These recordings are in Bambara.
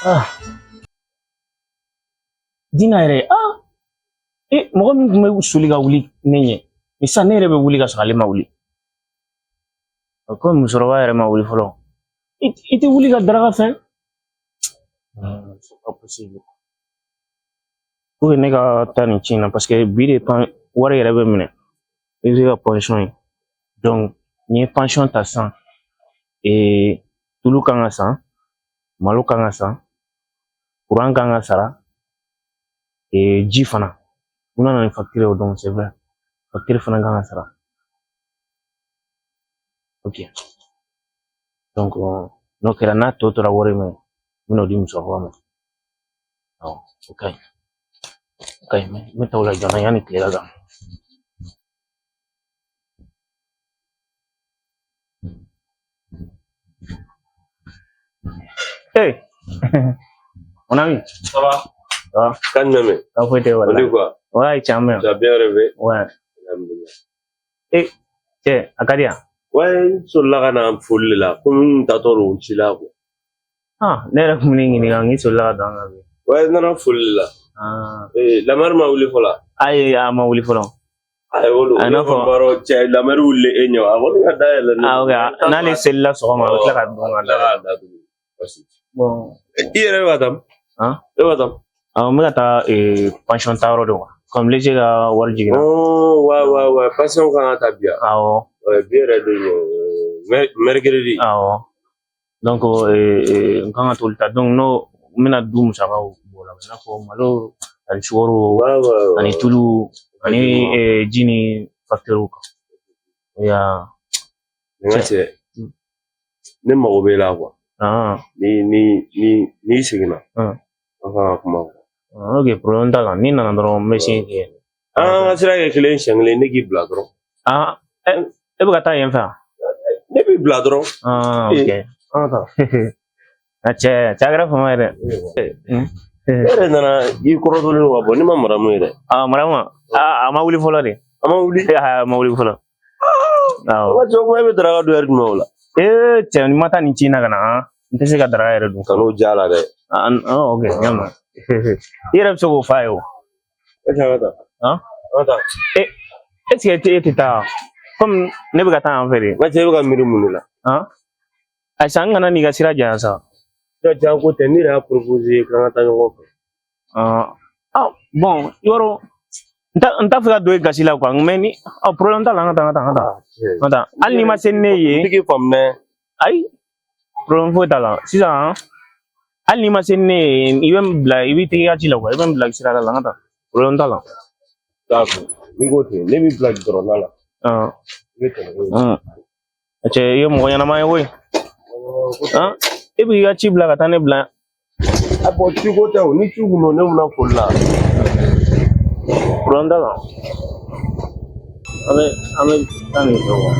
Ah, Dina yɛrɛ, ah, e mɔgɔ min tun bɛ soli ka wuli ne ɲɛ, ni sisan ne yɛrɛ bɛ wuli ka sɔrɔ ale ma wuli. Komi musokɔrɔba yɛrɛ ma wuli fɔlɔ, i tɛ wuli ka daraka fɛn? C'est pas possible. Pour que ne ka taa nin ci in na, parce que bi de pan wari yɛrɛ bɛ minɛ, i bɛ se ka pension ye. Donc n'i ye pension ta sisan, ee tulu kan ka san, malo kan ka san, kuran kan ka sara, ee ji fana. U nana ni facture ye o don, c'est vrai. Facture fana kan ka sara. Ok. Donc n'o kɛra, n'a tɔ tora wari min ye, n bɛn'o di musokɔrɔba ma. Awɔ, o ka ɲi. O ka ɲi, n bɛ taa o la joona yanni tile ka gan. Hey, mon ami. Ça va? Ça va? Kan jumɛn? Ka foyi tɛ On walahi. dit quoi? Ouais, tiɲɛ bɛ yan. Tu as bien rêvé? Ouais. Alhamdulillah. Eh, cɛ, a ka di yan? Ouais, n solila ka na foli de la. Komi n taatɔ don ci la quoi. Ah, ne yɛrɛ kun bɛ ne ɲininka, n k'i solila ka don an kan bi. Ouais, n nana foli de la. Ah. Eh, lamɛri ma wuli fɔlɔ? Ayi, a ma wuli fɔlɔ. Ayi, o don. A n'a Ne fɔ. kɔni b'a dɔn cɛ, lamɛri wulilen e ɲɛ. A kɔni ka da yɛlɛ. Ah, ok. N'ale selila sɔgɔma, a bɛ tila ka don ka da. da. Datugu. Basi. Bon. I yɛrɛ bɛ ka taa? Ah? E bɛ ka taa? Awɔ, n bɛ ka taa pension ta yɔrɔ de quoi. Comme léger ka wari jiginna. Oh, ouais, ouais, ouais. Pension kan ka ta bi yan. Awɔ. Ouais, bi yɛrɛ don mercredi. Awɔ. Donc n kan ka t'olu ta. Donc n'o n bɛna du musakaw bɔ o la, i n'a fɔ malo ani sukaro Ouais, ouais, ouais. ani tulu ani ji ni facture kan. Ya. N ka cɛ, ne mago b'e la quoi. Ah. Ni ni ni n'i seginna, an kan ka kuma quoi. Ok, problème t'a la. N'i nana dɔrɔn n bɛ sin kɛ. An ka sira kɛ kelen siɲɛ kelen, ne k'i bila dɔrɔn. Ah, e bɛ ka taa yen fɛ wa? Ne b'i bila dɔrɔn. Ah, ok. An ka taa. A cɛ, cɛ a kɛra fama ye dɛ. E yɛrɛ nana i kɔrɔtɔlen don ka bɔ, ne ma maramu ye dɛ. Ah, maramu, ah, a ma wuli fɔlɔ de. A ma wuli? A ma wuli fɔlɔ. Awɔ. O cɛ, ko e bɛ daraka dun ɛri jumɛn o la? Ee, cɛ, ni ma taa nin ci in na ka na, n tɛ se ka daraka yɛrɛ dun. Kan'o ja la dɛ. Ah, ok, n y'a mɛn. I yɛrɛ bɛ se k'o f'a ye o. E cɛ, an ka taa. Ah? An ka taa. E, est ce que e tɛ taa? Komi ne bɛ ka taa yan fɛ de. N ka cɛ, e bɛ ka miiri mun de la? Ah? Ayisa, n kana n'i ka sira janya sa. Cɛ, jan ko tɛ, ne yɛrɛ y'a proposé k'an ka taa ɲɔgɔn fɛ. Ah, ah, bon, yɔrɔ n t'a fɛ ka don e gasi la quoi, mais ni ah, problème t'a la, an ka taa, an ka taa, an ka taa. An ka taa. Hali n'i ma se ni ne ye. N tɛ k'i faamu dɛ. Ayi, problème foyi t'a la. Sisan, hali n'i ma se ni ne ye, i bɛ n bila, i b'i tɛgɛ ka ci la quoi, i bɛ n bila sira la, an ka taa. Problème t'a la. D'accord. N'i ko ten, ne b'i bila dɔrɔn la. Ah, I bɛ tɛmɛ. Cɛ, i ye mɔgɔ ɲɛnama ye koyi. Ah, e b'i ka ci bila ka taa ne bila. A bɔn, ci ko tɛ o, ni ci kun don, ne bɛna foli la. Problème t'a la. An bɛ taa nin fɛ quoi.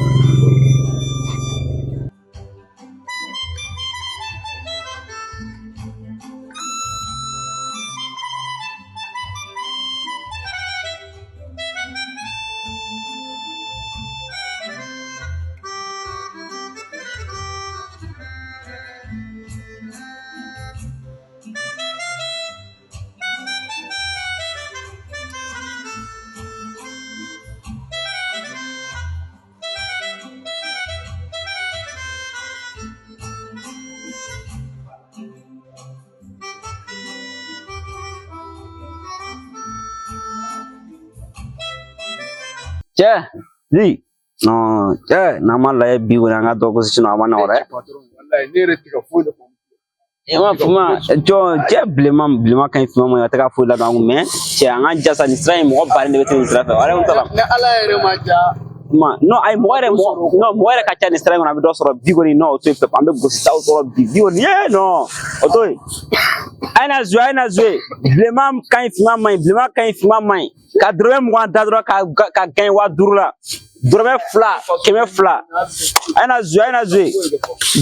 Cɛ, zi, non, cɛ, n'an ma lajɛ bi kɔni, an ka dɔ ko sinon a ma nɔgɔ dɛ. Wallahi, ne yɛrɛ tɛ ka foyi de faamu. I m'a faamu jɔn cɛ, bilenman bilenman ka ɲi, finman ma ɲi, a tɛ ka foyi ladon an kun, mais cɛ, an ka jasa nin sira in, mɔgɔ baden de bɛ tɛmɛ nin sira fɛ. Walekum salam. Ni Ala yɛrɛ ma ja. Ma non, ayi, mɔgɔ yɛrɛ, mɔgɔ non, mɔgɔ yɛrɛ ka ca nin sira in kɔnɔ, a bɛ dɔ sɔrɔ bi kɔni. Non, o to yen pewu, an bɛ gosi taw sɔrɔ bi bi kɔni ye. Non, o to yen. A ye na zuwe, a ye na zuwe. Bilenman ka ɲi, finman ma ɲi, bilenman ka ɲi, finman ma ɲi. Ka dɔrɔmɛ 20 da dɔrɔn ka gagner 5000 la. Dɔrɔmɛ 2, 200. A ye na jouer, a ye na jouer.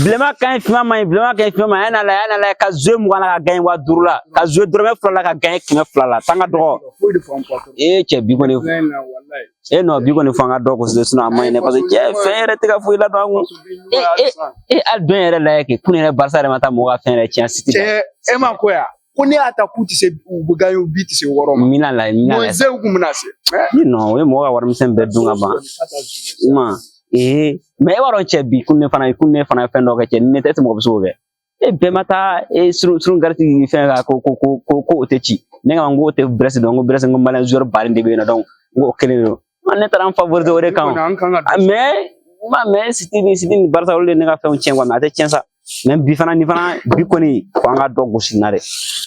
Bilenman ka ɲi, finman man ɲi, bilenman ka ɲi, finman man ɲi. A ye na lajɛ, a ye na lajɛ ka jouer 20 la ka gagner 5000 la. Ka jouer dɔrɔmɛ 2 la ka gagner 200 la. Tan ka dɔgɔ. Foyi de faamu patron. Ee cɛ, bi kɔni. Fɛn in na walayi. E non, bi kɔni fo an ka dɔ gosi sinon a man ɲi dɛ, parce que cɛ, fɛn yɛrɛ tɛ ka foyi ladon an kun. E e e, hali dɔn yɛrɛ lajɛ kɛ kun yɛrɛ, Barisa yɛrɛ ma taa mɔgɔ ka fɛn yɛrɛ tiɲɛ City la. Cɛ, e ma ko ya ko ne y'a ta k'u tɛ se, u bɛ gagner, u bi tɛ se 6 ma. Mina la, mina la. Moins un kun bɛna se. Ni non, o ye mɔgɔ ka warimisɛn bɛɛ dun ka ban. I ma ee, mais e b'a dɔn cɛ, bi kun ne fana, kun ne fana ye fɛn dɔ kɛ cɛ, ni ne tɛ, est-ce que mɔgɔ bɛ se k'o kɛ? E bɛɛ ma taa e surun surun gariti fɛn kan ko ko ko ko ko o tɛ ci. Ne ka n ko o tɛ Brest dɔn, n ko Brest, n ko malien joueur baden de bɛ yen nɔ, donc n ko o kelen de don. Ne taara n favoriser o de kan. An kan ka Ah, mais ma, mais City ni Barca, olu de ne ka fɛnw tiɲɛ quoi, mais a tɛ tiɲɛ sa. Mais bi fana, ni fana bi kɔni, fo an ka dɔ gosi na dɛ.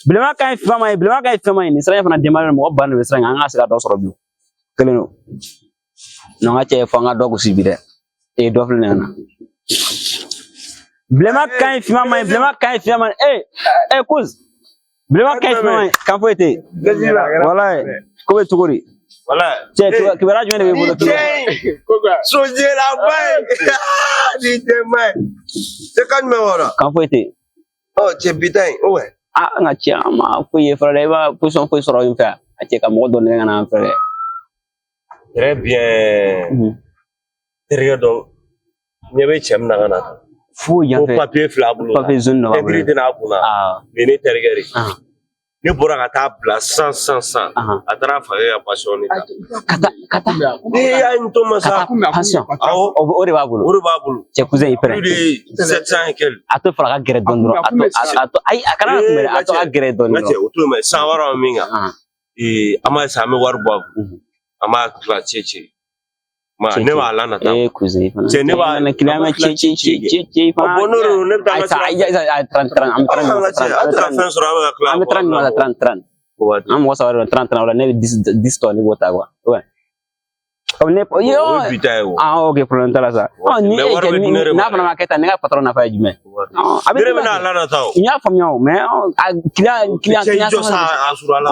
Bilenman ka ɲi, finman man ɲi, bilenman ka ɲi, finman man ɲi. Nin sira in fana denbaya mɔgɔ ba de bɛ sira in kan, an ka se ka dɔ sɔrɔ bi. Kelen don. Non, n ka cɛ, fo an ka dɔ gosi bi dɛ. Ee, dɔ filɛ nin ye na. Bilenman ka ɲi, finman man ɲi, bilenman ka ɲi, finman man ɲi. Ee ee, Kouz. Bilenman ka ɲi, finman man ɲi. Kan foyi tɛ yen. Walayi, ko bɛ cogo di? Wala. Cɛ, kibaruya jumɛn de b'i bolo? Cɛ, Ko ka sojɛlaba ye. Ni jɛma ye. Cɛ, kan jumɛn b'o la? Kan foyi tɛ yen. Ɔ cɛ, bi ta in, o wɛ. Ah, n ka cɛ, an ma foyi ye fɔlɔ dɛ. I b'a position foyi sɔrɔ yen fɛ, a cɛ ka mɔgɔ dɔ nɛgɛ ka na an fɛ dɛ. Très bien. Terikɛ dɔ ɲɛ bɛ cɛ min na ka na tan. Foyi yan Ko fɛ. Papier fila bolo. Papier zone dɔ b'a bolo. Tɛntiri tɛna a kunna. Ah. Nin ye ne terikɛ de ye. Ah. Ne bɔra ka taa bila san san san. Ah. A taara fakɛ ka passion de ta. Ka taa, ka taa. Ne y'a n to ma sa. Passion. Awɔ. O de b'a bolo. O de b'a bolo. Cɛ, cousin, i Plus pɛrɛn. de 700 et quelques. A to fara ka gɛrɛ dɔɔni dɔrɔn. A to a to, ayi, a kana na kunbɛn dɛ. A to ka gɛrɛ dɔɔni N ka cɛ, dɔrɔn. o to yen, mɛ san wɛrɛ min kan. Ah. Ee, an b'a san, an bɛ wari bɔ a kun. An b'a tila cɛ cɛ. Ma Cɛ, ne cɛ. b'a la nata. Eh, cousin, i fana. Cɛ, ne b'a- Nana client an b'a cɛ cɛ cɛ cɛ cɛ, i fana. Bon, n'o de don, ne bɛ taa n Ayi ka sa, sira ayi ayi ayi, 30 30, an bɛ 30 An ka cɛ, ɲɔgɔn an tɛ ka 30. fɛn sɔrɔ, an bɛ ka tila. An bɛ 30 ɲɔgɔn 30 30. An mɔgɔ saba de don, 30 30 o la, ne bɛ 10 10 tɔ, ne b'o ta quoi. Ouais. Comme ne O yo ye bi ta ye o. Ah, ok, problème t'a la sa. Ah, ni Mais e wari cɛ bɛ di ni ne de ma n'a fana dɛ. ma kɛ tan, ne ka patron nafa ye jumɛn? Ah, a bɛ Ne de di ma bɛna a kɛ. la nata o. N y'a faamuya o, mais a client client Cɛ, i client jɔ sa, sama. a sɔrɔ a la.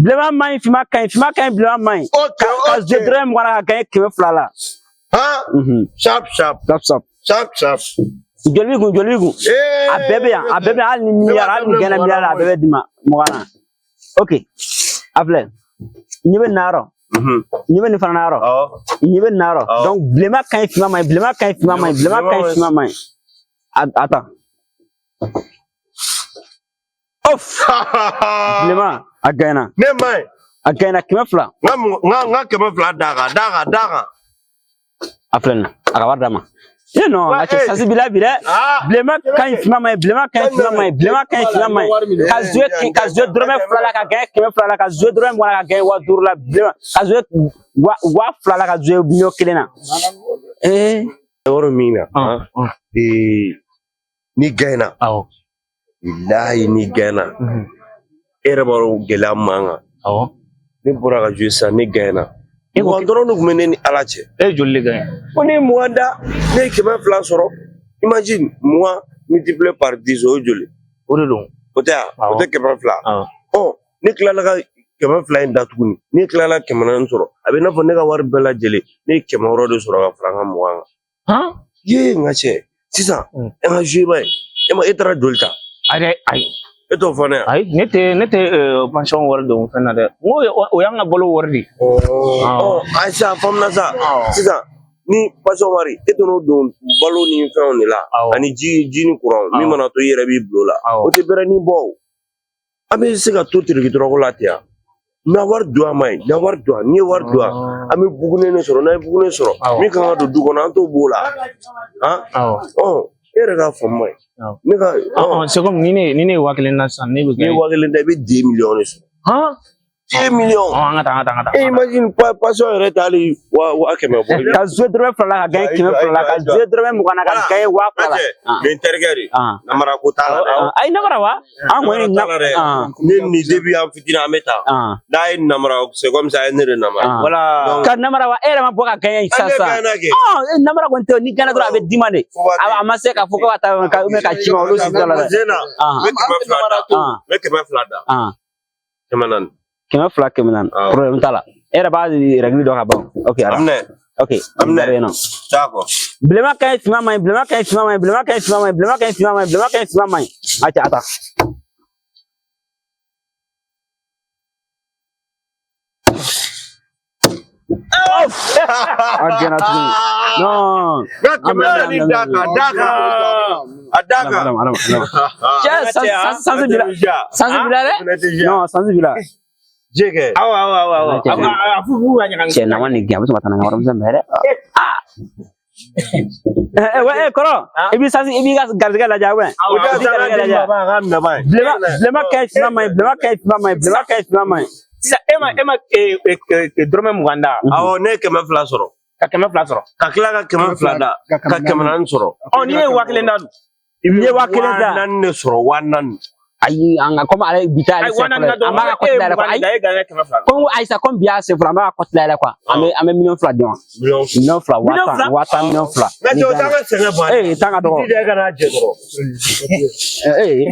Bilenman man ɲi, finman ka ɲi, finman ka ɲi, bilenman man ɲi. Ok, Ka ok. jouer dɔrɔmɛ 20 la ka gagner 200 la. Han? Sharp, sharp. Stop, stop. Sharp, sharp. Joli b'i kun, joli b'i kun? Eh. A bɛɛ bɛ yan, a bɛɛ bɛ yan, hali ni miliyari, hali ni gɛnna miliyari, a bɛɛ bɛ d'i ma 20 na. Ok, a filɛ, ɲɛ bɛ nin na yɔrɔ, ɲɛ bɛ nin fana na yɔrɔ, Awɔ. ɲɛ bɛ nin na yɔrɔ. Awɔ. Donc bilenman ka ɲi, finman man ɲi, bilenman ka ɲi, finman man ɲi, bilenman ka ɲi, finman man ɲi. A ta. Off! Bilenman, a gagné. Ne ma ɲi. A gagné 200. N ka 200 d'a kan, d'a kan, d'a kan. A filɛ nin ye, a ka wari d'a ma. Eh non, a cɛ sasi b'i la bi dɛ. Ah. Bilenman ka ɲi, finman man ɲi, bilenman ka ɲi, finman man ɲi, bilenman ka ɲi, finman man ɲi. Ka jouer, ka jouer dɔrɔmɛ 2 la ka gagner 200 la, ka jouer dɔrɔmɛ 20 la ka gagner 5000 la, bilenman, ka jouer 2000 la ka jouer miliyɔn 1 na. Eh. Yɔrɔ min na. Ee, ni gagné. Awɔ. Bilahi, ni gagné. E yɛrɛ b'a dɔn gɛlɛya min b'an kan. Awɔ. Ne bɔra ka jouer sisan, ne gagné. E ko 20 dɔrɔn de tun bɛ ne ni Ala cɛ. E ye joli de gagné? Ko ne ye 20 da, ne ye 200 sɔrɔ. Imagine, 20 multiplié par 10, o ye joli? O de don. O tɛ yan? O Awɔ. tɛ 200? Awɔ. Ɔ, ne tilala ka 200 in da tuguni. Ne tilala 400 sɔrɔ. A bɛ i n'a fɔ ne ka wari bɛɛ lajɛlen, ne ye 600 de sɔrɔ ka fara n ka 20 kan. Han? Ye, n ka cɛ, sisan an ka jouer ba ye. E ma, e taara joli ta? Ayi ayi. E t'o fɔ ne yan? Ayi, ne tɛ pension wari don fɛn na dɛ. N ko o y'an ka balo wari de ye. Ɔ, ayi sa, a faamuna sa. Sisan ni pension wari, e t'o don balo ni fɛnw de la, ani ji ni kuran min mana to, i yɛrɛ b'i bila o la. O tɛ bɛrɛnin bɔ o. An bɛ se ka to tiriki dɔrɔgɔ la ten yan. Na wari don a ma ɲi, na wari don a, n'i ye wari don a, an bɛ bugunen de sɔrɔ. N'an ye bugunen sɔrɔ, min kan ka don du kɔnɔ, an t'o b'o la. Han? Ɔ, e yɛrɛ k'a faamu ma ɲi. Ne ka Ɔ, c'est comme ni ne ye 1000 na sisan, ne bɛ N'i ye 1000 da, i bɛ 2 millions de sɔrɔ. Han? 2 millions. Ɔ, an ka taa, an ka taa, an ka taa. E imagine, pension yɛrɛ tɛ hali 100 000 bɔ. Ka jouer dɔrɔmɛ 2 la ka gagner 200 la, ka jouer dɔrɔmɛ 20 na ka gagner 2000 la. Nin n terikɛ de. Namara ko t'a la dɛ. Ayi, namara wa? An kɔni Namara t'a la dɛ. Ne ni depuis an fitinin an bɛ taa. N'a ye namara, c'est comme ça a ye ne de namara. Voilà. Ka namara wa? E yɛrɛ ma bɔ ka gagner sisan Ne sisan. gagné kɛ. Ɔ, namara kɔni tɛ o, ni gagné dɔrɔn a bɛ d'i ma de. A ma se k'a fɔ ko ka taa ka ka ci ma, olu si t'a la dɛ. Zena, n bɛ 200 da. N bɛ 200 da. 400. 200, 400. Awɔ. Problème t'a la. E yɛrɛ b'a règle dɔn ka ban. Ok, A ara. minɛ. Ok. Aminɛ. Bɛ yen nɔ. D'accord. Bilenman ka ɲi, finman man ɲi. Bilenman ka ɲi, finman man ɲi. Bilenman ka ɲi, finman man ɲi. Bilenman ka ɲi, finman man ɲi. Bilenman ka ɲi, finman man ɲi. A cɛ, a ta. A gɛnna tuguni. Non. N ka kɛmɛ naani d'a kan, a d'a kan. A d'a kan. Adama, Adama, Adama. Cɛ, sansi bila. Sansi bila dɛ. Non, sansi bila. Jɛkɛ. Awɔ, awɔ, awɔ, awɔ. A fu fu ka ɲagami. Cɛ, n'an ma nin gɛn, a bɛ sɔn ka taa n'an ka warimisɛn bɛɛ ye dɛ. Eh, kɔrɔ, i b'i sansi, i b'i ka garisɛgɛ lajɛ, ouais. O da I b'i garisɛgɛ lajɛ. Bilenman, bilenman ka ɲi, finman man ɲi. Bilenman ka ɲi, finman man ɲi. Bilenman ka ɲi, finman man ɲi. Sisan e ma dɔrɔmɛ 20 da. Awɔ, ne ye 200 sɔrɔ. Ka 200 sɔrɔ. Ka tila ka 200 da. Ka 400 sɔrɔ. Ɔ, n'i ye 1000 da dun? N'i ye 1000 da. 4000 de sɔrɔ, 4000. Ayi, an ka komi ale bi ta ale Ayi, sen 4000 fɔlɔ ka ye. An b'a ka dɔgɔ. kɔti E ye dayɛlɛ quoi. 20 Ayi, da, e gagné 200. komi ayisa, komi bi y'a sen fɔlɔ, an b'a ka kɔti dayɛlɛ quoi. An bɛ 2,000,000 di ma. 2,000,000, waa Miliyɔn tan, fila? 10,000, 2,000,000. Nka cɛ, o t'an ka sɛgɛn ban. Ee, tan ka dɔgɔ. Jija e kana jɛ dɔrɔn. Ee.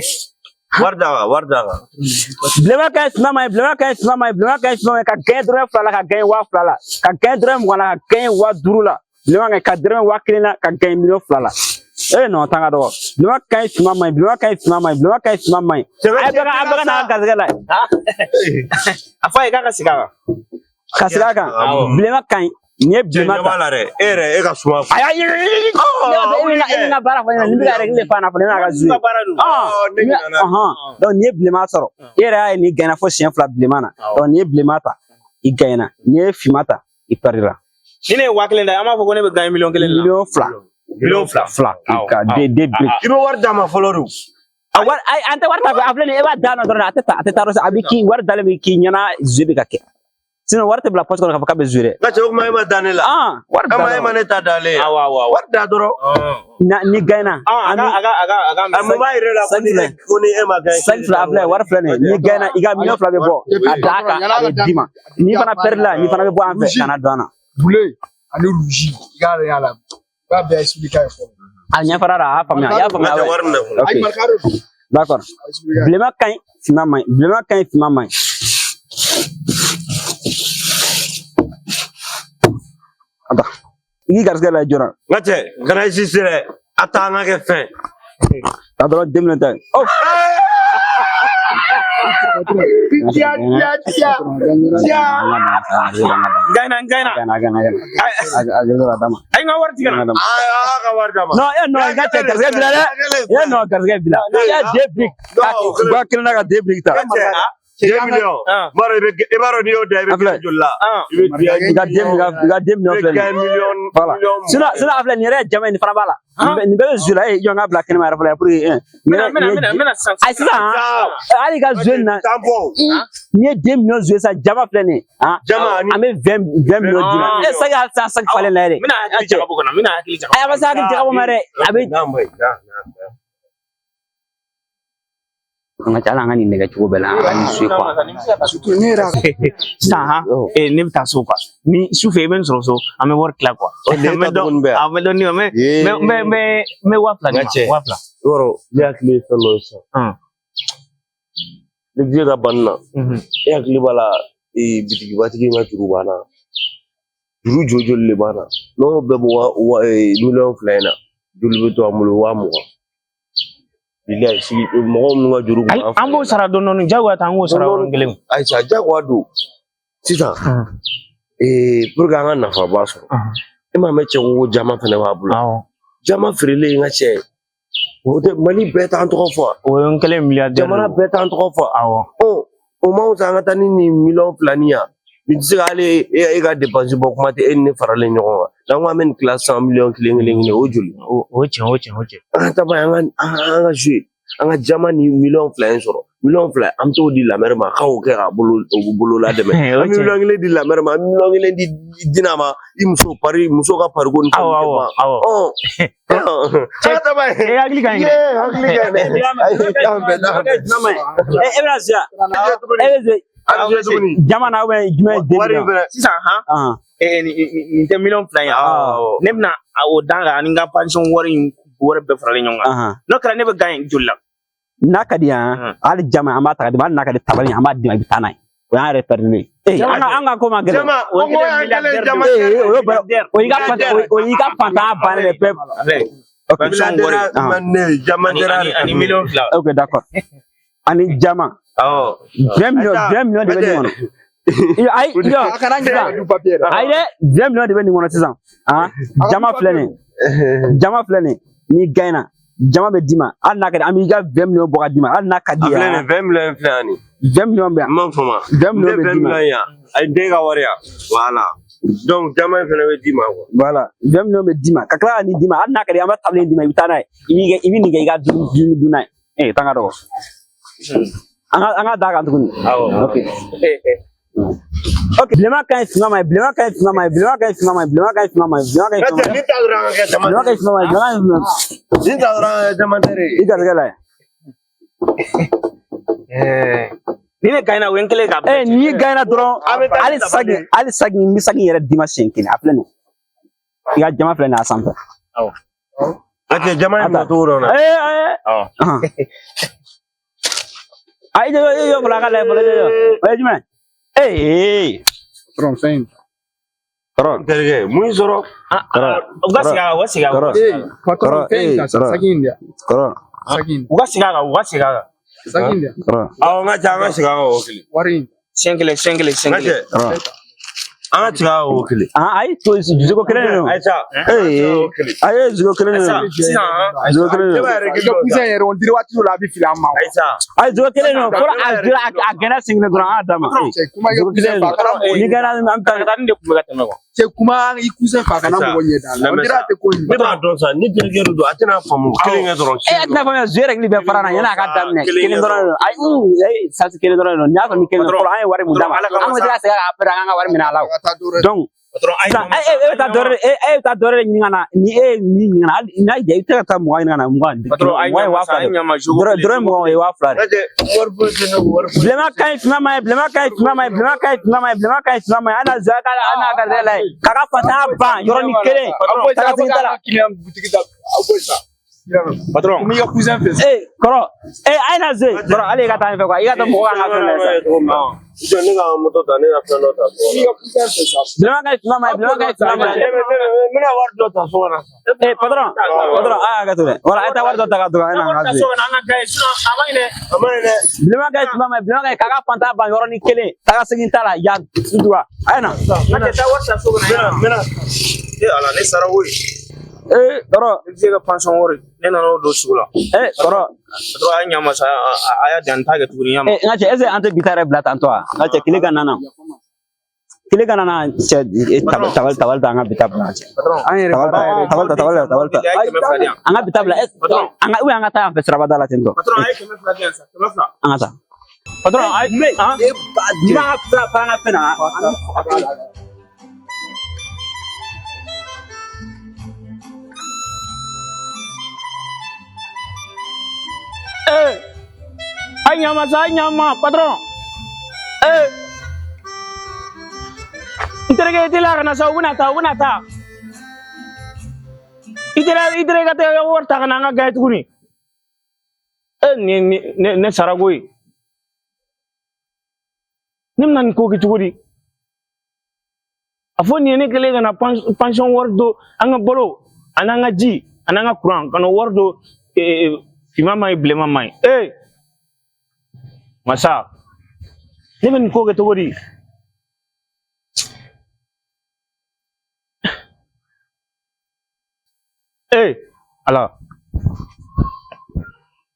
Wari d'a kan, wari d'a kan. Bilenman ka ɲi, finman man ɲi. Bilenman ka ɲi, finman man ɲi. Bilenman ka ɲi, finman man ɲi. Ka gagné dɔrɔmɛ 2 la, ka gagné 2000 la. Ka gagné dɔrɔmɛ 20 la, ka gagné 5000 la. Bilenman ka ɲi, ka dɔrɔmɛ 1000 la, ka gagné 2,000 la. Ee non, tan ka dɔgɔ. Bilenman ka ɲi, finman man ɲi. Bilenman ka ɲi, finman man ɲi. Bilenman ka ɲi, finman man ɲi. A ye bɛɛ ka, a bɛɛ ka n'a ka garisɛgɛ lajɛ. A fɔ a ye k'a ka segin a kan. Ka segin a kan. Bilenman ka ɲi. Nin ye Cɛ, bilenman ɲɛ b'a ta. la dɛ. E yɛrɛ, e ka suma. Ayi, ayi, e bɛ n ka baara fɔ ne ɲɛna, nin bɛ ka règle de fɔ a ɲɛna fɔlɔ, ne n'a ka jouer. Ka baara don. Ne ɲinɛna. Donc n'i ye bilenman sɔrɔ, e yɛrɛ y'a ye nin gagné fo siɲɛ 2 bilenman na. Donc n'i ye bilenman ta, i gagné. N'i ye finman ta, i perdra. Ni ne ye 1000 da, an b'a fɔ ko ne bɛ gagné 1,000,000 de la. 2,000,000. 2,000,000. Fila. Ka deux briques. I bɛ wari d'a ma fɔlɔ de. A wari, ayi, an tɛ wari ta koyi. A filɛ nin ye, e b'a d'a ma dɔrɔn, a tɛ ta, a tɛ taa yɔrɔ si. A bɛ k'i wari dalen bɛ k'i ɲɛna, jeu bɛ ka kɛ. Sinon wari tɛ bila poche kɔnɔ k'a fɔ k'a bɛ jouer dɛ. Nka cɛ, o kuma e ma da ne la. Ah, wari E ma da e ma ne ta dalen ye. Awɔ, awɔ, awɔ. Wari da dɔrɔn. Na ni gagné na. A ka, a ka, a ka, a ka. A mun b'a yira la ko ni Cinq ko ni e ma gagné. Cinq fila, a filɛ, wari filɛ nin ye. N'i gagné na, i ka 2,000,000 bɛ bɔ. A d'a kan, a bɛ d'i ma. N'i fana perdre la, n'i fana bɛ bɔ an fɛ ka na don an na. Bleu ani rouge, i k'a lajɛ a la. I b'a bɛɛ expliquer a ye fɔlɔ. A ɲɛfɔra la, a y'a faamuya, a y'a Nka faamuya. cɛ, wari minɛ fɔlɔ. Ok. Ayi, marika de don. D'accord. A expliquer a ye. Bilenman ka ɲi, finman man ɲi. Bilenman ka ɲi, finman man ɲi. Attends. I k'i garisɛgɛ lajɛ joona. Nka cɛ, kana insister dɛ. A ta an ka kɛ fɛn. Ta dɔrɔn, 2 millions ta. Oh. Tiya, tiya, tiya. Tiya. Gagné, gagné. Gana, gana, gana. A gɛlɛya d'a ma. A ye n ka wari tigɛ na. A ka wari d'a ma. Non, eh non, i ka cɛ garisɛgɛ bila dɛ. Eh non, garisɛgɛ bila. I y'a deux briques. 1000 na ka deux briques ta. Nka cɛ, 2 millions. I b'a dɔn n'i y'o da, i bɛ A filɛ. joli la? I bɛ I ka deux, i ka 2 millions i bɛ filɛ nin ye. gagné miliyɔn. Voilà. Miliyɔn. Sinon a filɛ nin yɛrɛ ye jama ye, nin fana b'a la. Nin bɛɛ bɛ jouer la, e jɔ n ka bila kɛnɛma yɛrɛ fɔlɔ pour que nin N bɛna, n bɛna, n bɛna sisan. Ayi, sisan hali i ka jouer nin na, Tan bɔ. n'i ye 2 millions jouer sisan, jama filɛ nin ye. Jama ani An bɛ 20 millions d'i ma. E saki hali sisan, saki falen na yɛrɛ. N bɛna hakili jagabɔ ka na, n bɛna hakili jagabɔ. Ayi, a ma se hakili jagabɔ ma dɛ. A bɛ N'a ma ɲi, n'a, n'a, n'a. An ka ca ala, an ka nin nɛgɛ cogo bɛɛ la, an ka nin jouer quoi. Surtout ne yɛrɛ Sisan han, ne bɛ taa so quoi. Ni su fɛ i bɛ n sɔrɔ so, an bɛ wari tila quoi. O de ye N bɛ ta tuguni bɛɛ. An bɛ dɔɔni, n bɛ, n bɛ, n bɛ, n bɛ 2000 d'i Nka ma. cɛ. 2000. Yɔrɔ, ne hakili ye fɛn dɔ ye sisan. Ne diɲɛ ka banni na, e hakili b'a la, bitigibatigi in ka juru b'an na. Juru joli joli de b'an na. N'o bɛɛ bɔ wa 2,000,000 in na, joli bɛ to an bolo? 20,000. Bilayi, sigi mɔgɔ minnu ka juru Ayi, b'an an b'o sara dɔɔni dɔɔni, jagoya t'an k'o sara yɔrɔnin kelen. Ayisa, jagoya don. Sisan, pour que an ka nafaba sɔrɔ, e m'a mɛn cɛ ko jama fɛnɛ b'a bolo. Awɔ. Jama feerelen, n ka cɛ, o tɛ Mali bɛɛ t'an tɔgɔ fɔ. O ye n kɛlen milliardaire. Jamana bɛɛ t'an tɔgɔ fɔ. Awɔ. Ɔ, o ma wusa an ka taa ni nin 2,000,000 nin yan. Nin tɛ se ka hali e ka dépense bɔ, kuma tɛ e ni ne faralen ɲɔgɔn kan. N'an ko an bɛ nin tila sisan 1,000,000 kelen kelen, o joli? O tiɲɛ, o tiɲɛ, o tiɲɛ. An ka taa ba ye, an ka jouer. An ka jama ni 2,000,000 in sɔrɔ. 2,000,000, an bɛ t'o di lamɛri ma k'a k'o kɛ k'a bolo bolo ladɛmɛ. O An bɛ tiɲɛ. 1,000,000 di lamɛri ma, an bɛ 1,000,000 di Dina ma, i muso pari, muso ka pariko ni fɛnw Awɔ, tɛ awɔ, ban. awɔ. Ɔ, an ka taa ba ye. E hakili ka ɲi dɛ. Ye, hakili ka ɲi dɛ. Ayi, t'an fɛ, t'an fɛ. E bɛna jouer e bɛ jouer An bɛ jouer tuguni. jama na ou bien jumɛn ye 2 Wari in millions? fɛnɛ. Sisan han, nin tɛ 2,000,000 ye. Awɔ. Ne bɛna o dan kan ani n ka pension wari in wari bɛɛ faralen ɲɔgɔn kan. N'o kɛra, ne bɛ gagné joli la? N'a ka di yan, hali jama an b'a ta ka di ma, hali n'a ka di tabali an b'a d'i ma, i bɛ taa n'a ye. O y'an yɛrɛ perdre ye. An ka ko ma gɛlɛn. Jama, O o kɛlen y'an kɛlen jama. Ee, o y'i ka fantanya bannen de pewu. Ok, Pension wari. Jama Ani 2 miliyɔn. Ok, d'accord. Ani jama. Awɔ. 20 millions, 20 millions de bɛ nin kɔnɔ. Ayi, jɔ. A kana n gɛrɛ du papier la. Ayi dɛ, 20 millions de bɛ nin kɔnɔ sisan. Jama filɛ nin ye. Jama filɛ nin ye. N'i gagnera, jama bɛ d'i ma. Hali n'a ka di, an b'i ka 20 millions bɔ ka d'i ma. Hali n'a ka di A filɛ nin ye, 20 millions filɛ yan nin. 20 millions bɛ yan. N m'a faamu. 20 millions bɛ 20 d'i ma. millions yan. A ye den ka wari yan. Voilà. Donc jama in fɛnɛ bɛ d'i ma quoi. Voilà, 20 millions bɛ d'i ma. Ka tila ka nin d'i ma. Hali n'a ka di, an bɛ table in d'i ma, i bɛ taa n'a ye. I bɛ nin kɛ i ka dumuni dun n'a ye. Ee, tan ka dɔgɔ. An ka d'a kan tuguni. Awɔ. Ok. Ok, bilenman ka ɲi finman ma ye, bilenman ka ɲi finman ma ye, bilenman ka ɲi finman ma ye, bilenman ka ɲi finman ma ye, bilenman ka ɲi finman ma ye. Ni ta dɔrɔn an ka kɛ jama. Bilenman ka ɲi finman ma ye, bilenman ka ɲi finman ma ye. Ni ta dɔrɔn an ka kɛ jamantɛri ye. I garijɛgɛ la ye. Ni ne gagnera, o ye n kɛlen k'a bɛɛ. Ee, n'i gagnera dɔrɔn, hali sagi, hali sagi, n bɛ sagi yɛrɛ d'i ma siɲɛ kelen. A filɛ nin ye. I ka jama filɛ nin ye a sanfɛ. Awɔ. Ok, jama in bɔ cogo dɔ la. Ee, ee. Awɔ. A i jɔ, i jɔ fɔlɔ, a ka lajɛ fɔlɔ, i jɔ. O ye jumɛn? Ee. Patron, fɛn in. Kɔrɔ. N terikɛ, mun y'i sɔrɔ? U ka segin a kan, u ka segin a kan. Kɔrɔ. Ee, patron, fɛn in ta sa, Kɔrɔ. saki in de yan. Kɔrɔ. Saki in. U ka segin a kan, u ka segin a kan. Saki in de yan. Kɔrɔ. Awɔ, n ka cɛ, an ka segin a kan o kelen. Wari in. Siɲɛ kelen, siɲɛ kelen, N siɲɛ ka cɛ, kelen. Kɔrɔ. an ka segin a kan o kelen. Ayi, to zugo kelen de don. Ayisa, Ee, ayi, zugo kelen de don. Sisan, Zugo kelen de ne don. b'a yɛrɛ I ka cousin yɛrɛ, on dirait waati dɔ la a bɛ fili an ma. Ayisa, Ayi, zugo kelen de don. Fɔlɔ a jira, a gɛnna sen kelen dɔrɔn, an y'a d'a ma. Cɛ, kuma i ka Zugo cousin kelen de fɛ, a kana don. mɔgɔ N'i ɲɛ. gɛnna, an bɛ taa. Nin de tun bɛ ka tɛmɛ quoi. Cɛ, kuma i cousin fɛ, a kana mɔgɔ ɲɛ da la. On dirait a tɛ ko in. Ne b'a dɔn sa, ni terikɛ de don, a tɛna faamu. Kelen kɛ dɔrɔn. E tɛna faamuya, zuwe yɛrɛ bɛɛ fara na yanni a ka daminɛ. Kelen dɔrɔn de don. Ayi, ayi, sasi kelen dɔrɔn de don. N'i y'a sɔrɔ ni kelen don, fɔlɔ an ye wari mun d'a ma, an bɛ se ka segin a kan après an ka wari minɛ a la o. A ka taa dɔ wɛrɛ. Donc, sisan e bɛ taa dɔ wɛrɛ, e bɛ taa dɔ wɛrɛ ɲini ka na. Ni e ye min ɲini ka na, hali n'a y'i diya, i bɛ se ka taa 20 ɲini ka na, 20. 20 ye 2000 de ye. Dɔrɔn 20 o ye 2000 de ye. Wari foyi tɛ ne kun, wari foyi. Bilenman ka ɲi finman ma ye, bilenman ka ɲi finman ma ye, bilenman ka ɲi finman ma ye, bilenman ka ɲi finman ma ye. An na zuwe k'a la, an n'a garijɛgɛ la ye. K'a ka fantanya ban yɔrɔnin kelen. Aw bɔ sa, Taa aw bɛ segin t'a la. ka client boutique da. Aw bɔ sa. Patron. Kuma i ka cousin fɛ sa. Ee, kɔrɔ, ee, a ye na ze kɔrɔ, hali i ka taa ɲɛfɛ quoi, i ka taa mɔgɔ kan ka fɛn lajɛ sa. Jɔ, ne ka moto ta, ne ka fɛn dɔ ta so Kuma i kɔnɔ. ka cousin fɛ sa. Bilenman ka ɲi finman ma ye, bilenman ka ɲi finman ma ye. Ne bɛna wari dɔ ta so kɔnɔ sa. Ee, patron, patron, a y'a hakɛ to dɛ. Wala, a ye taa wari dɔ ta ka don, a ye na an ka ze. A ma ɲi dɛ. A ma ɲi dɛ. Bilenman ka ɲi finman ma ye, bilenman ka ɲi k'a ka fantanya ban yɔrɔnin kelen. Taa ka segin t'a la yan tout droit. A ye na. N ka taa wari ta so kɔnɔ. N bɛna, n bɛna. Ee Ala, ne sara koyi. Ee, kɔrɔ. Ne bɛ se ka pension wari, ne nana o don sugu la. Ee, kɔrɔ. Patron, a ye ɲa ma sa, a y'a di yan, n t'a kɛ tuguni, ɲa ma. Ee, n ka cɛ, est ce que an tɛ bi ta yɛrɛ bila tantɔ wa? N ka cɛ, tile ka na na. Tile ka na na cɛ, tabali, tabali ta, an ka bi ta bila cɛ. An yɛrɛ Tabali ta, baara yɛrɛ. tabali ta, tabali ta, tabali ta. A ye 200 di yan. An ka bi ta bila, an ka ou bien an ka taa yan fɛ sirabada la ten tɔ. Patron, a ye 200 di yan sa, 200. An ka taa. Patron, a ye han? N'i b'an ka fara fara an ka fɛn na. Ee, a ye ɲa ma sa, a ye ɲa ma, patron. Ee, n terikɛ, i teliya ka na sa, u bɛna taa, u bɛna taa. I teliya, i terikɛ ka taa i ka wari ta ka na an ka gaye tuguni. Ee, nin ne ne sara koyi. Ne bɛna nin ko kɛ cogo di? A fɔ nin ye ne kɛlen ka na pension wari don an ka balo, ani an ka ji, ani an ka kuran, ka na o wari don finman ma ɲi, bilenman ma ɲi. Ee, masa, ne bɛ nin ko kɛ cogo di? Ee, Ala,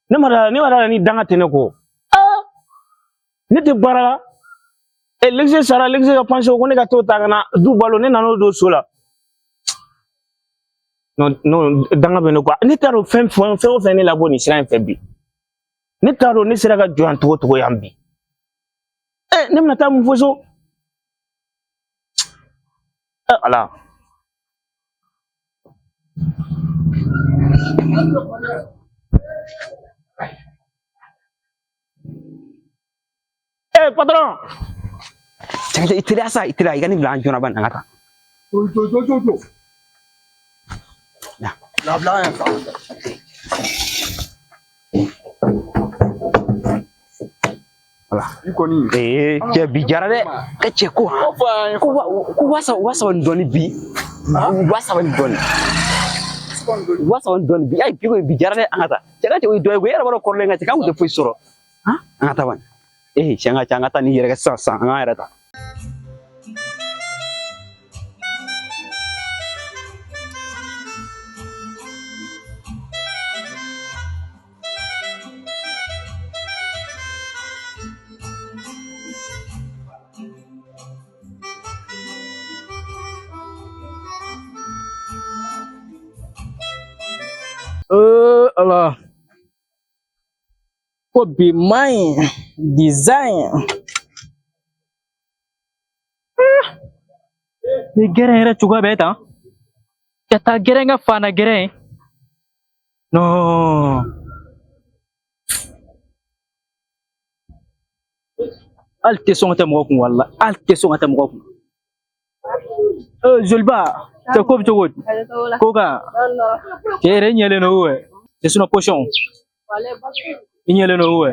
ne ma da la ni danga tɛ ne kɔ. Aa, ne tɛ baara la. Ee, l'exe sara, l'exe ka pension ko ne ka t'o ta ka na du balo, ne nan'o don so la. Non, non, danga bɛ ne kɔ. Ne t'a dɔn fɛn fɛn fɛn o fɛn ne labɔ nin sira in fɛ bi. Ne t'a dɔn ne sera ka jɔ yan cogo cogo yan bi. Ee, ne bɛna taa mun fɔ so? Ee, Ala. Ee, patron. Cɛ, i teliya sa, i teliya, i ka nin bila an joona bani, an ka taa. Jo, jo, jo, jo, jo. Na. Labila yan sa. Voilà. Bi kɔni. Ee cɛ bi jara dɛ. Ka cɛ ko ko ko 3000 ni dɔɔni bi. 3000 ni dɔɔni. 3000 ni dɔɔni bi. Ayi bi ko bi jara dɛ, an ka taa. Cɛ ka cɛ o ye dɔ ye koyi, e yɛrɛ b'a dɔn kɔrɔlen ka cɛ k'an kun tɛ foyi sɔrɔ. Han, an ka taa bani. Ee cɛ an ka cɛ an ka taa ni yɛrɛ kɛ sisan sisan an k'an yɛrɛ ta. Allah. Ko bi man ɲi design. Ni gɛrɛn yɛrɛ cogoya bɛ tan. Ka taa gɛrɛn ka fana gɛrɛn. Non. Hali tɛ sɔn ka tɛ mɔgɔ kun wala. Hali tɛ sɔn ka tɛ mɔgɔ kun. Joliba, cɛ ko bɛ cogo di? Ko kan. Cɛ yɛrɛ ɲɛlen don wɛ. Cɛ sinon position. I ɲɛlen don wɛ.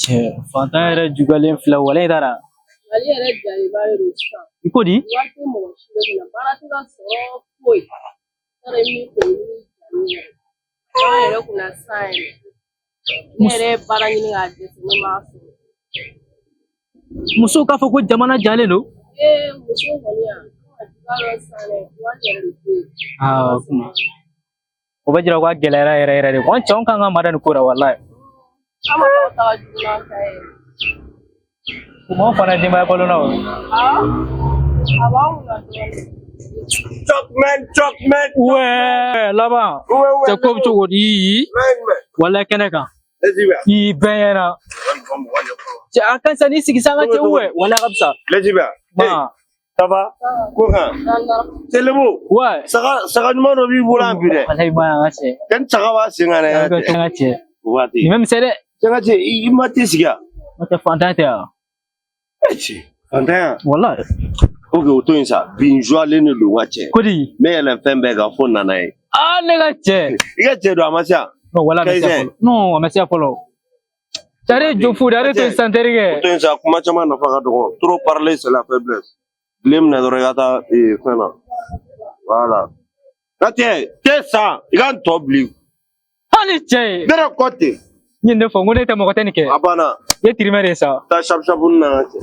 Cɛ fantan yɛrɛ jugalen filɛ wala i taara. Mali yɛrɛ jaliba de don sisan. I ko di? Wari tɛ mɔgɔ si de kunna, baara tɛ ka sɔrɔ foyi. Yɔrɔ min ko ni jali yɛrɛ. An yɛrɛ kunna sisan yɛrɛ. Ne yɛrɛ ye baara ɲini k'a dɛsɛ, ne m'a sɔrɔ. Musow k'a fɔ ko jamana jalen don. Ee muso kɔni yan, a juguya dɔ sisan dɛ, wari yɛrɛ de tɛ yen. Aa kuma. O bɛ jira ko a gɛlɛyara yɛrɛ yɛrɛ de. An cɛw kan ka mada nin ko la walayi. An ma tɔw ta ka jugu n'an ta ye. U m'anw fana denbaya balo na o. Aa a b'an kunna dɔɔnin. Chokman, Chokman. Ouais, laban. Ouais, ouais. Cɛ ko bɛ cogo di? Walayi kɛnɛ kan. I bɛɛ ɲɛna. Cɛ a ka sa n'i sigi sa an ka cɛ wɛ. Walayi a ka fisa. Lesiba. Ma. Ça va? Ko kan. C'est le mot. Ouais. Saga saga ɲuman dɔ b'i bolo yan bi dɛ. Walayi ma an ka cɛ. Kan saga b'a sen kan dɛ. An ka cɛ. Waati. Nin bɛ misɛn dɛ. Cɛ ka cɛ i ma t'i sigi yan. N'o tɛ fantan tɛ yan. E cɛ. Fantan yan. Walayi. Ok o to yen sa. Bi n joilen de don n ka cɛ. Ko di? N bɛ yɛlɛn fɛn bɛɛ kan fo nana ye. Aa ne ka cɛ. I ka cɛ don a ma se yan. Non walayi a ma se yan fɔlɔ. Non a ma se yan fɔlɔ. Cɛ jɔ fu de ale to yen sisan terikɛ. O to yen sa, kuma caman nafa ka dɔgɔ. Trop parler c'est la faiblesse. Tile minɛ dɔrɔn i ka taa fɛn na. Voilà. Ka cɛ tɛ san i ka n tɔ bilen. Hali cɛ ye. Ne yɛrɛ kɔ ten. N ye nin de fɔ n ko ne tɛ mɔgɔ tɛ nin kɛ. A banna. I ye tirimɛ de ye sa. Taa shabu shabu na ka cɛ.